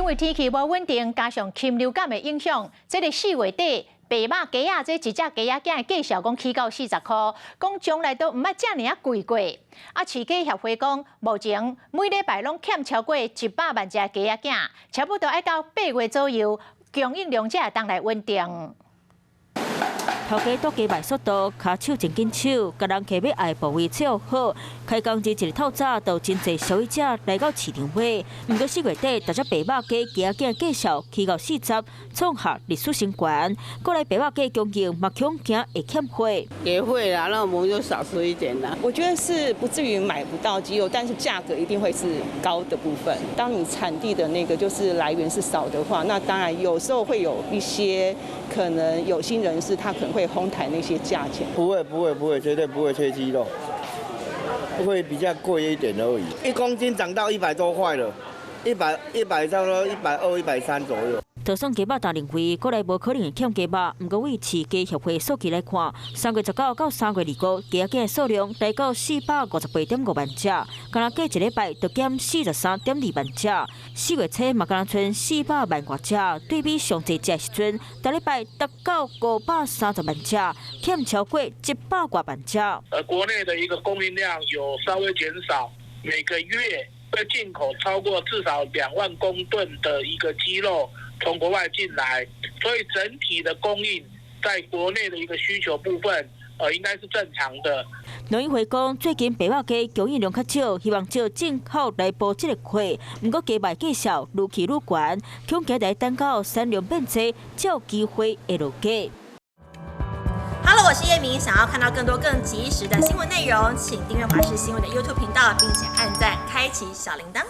因為天氣無穩定，加上禽流感的影響，這个4月底白肉雞仔這一隻雞仔頸的價數講起到40箍，講從來都毋捌遮爾仔貴過。啊，飼雞協會講，目前每禮拜攏欠超過100萬隻雞仔頸，差不多愛到8月左右，供應量才會當來穩定。頭家蹛雞賣速度，跤手真緊手，共人客欲愛部位伺候好。開工日一日透早，就真濟消費者來到市場買。毋過4月底，逐隻白肉雞雞仔頸價數起到40，創下歷史新高。過來白肉雞供應嘛恐驚會欠貨。也會啦，那我們就少吃一點啦。我覺得是不至於買不到雞肉，但是價格一定會是高的部分。當你產地的那個就是來源是少的話，那當然有時候會有一些可能有心人士，他可能會哄抬那些價錢。不會不會不會，絕對不會缺雞肉，會比較貴一點而已。1公斤漲到100多塊了，一百差不多120、130左右。就算雞肉大認為過來無可能會欠雞肉，毋過對飼雞協會數據來看，3月19到3月25，雞仔頸數量來到458.5萬隻，敢若過一禮拜就減43.2萬隻。4月初嘛敢若賰400萬外隻，對比上濟隻時陣，逐禮拜達到530萬隻，欠超過100外萬隻。國內的一個供應量有稍微減少，每個月會進口超過至少2萬公噸的一個雞肉從國外進來，所以整體的供應在國內的一個需求部分，應該是正常的。農委會講，最近白肉雞供應量較少，希望藉進口來補這个缺。毋過雞賣價數愈起愈懸，恐驚來等到產量變濟，才有機會會落價。 Hello，我是葉明，想要看到更多更及時的新聞內容，請訂閱華視新聞的 YouTube 頻道，並且按讚，開啟小鈴鐺。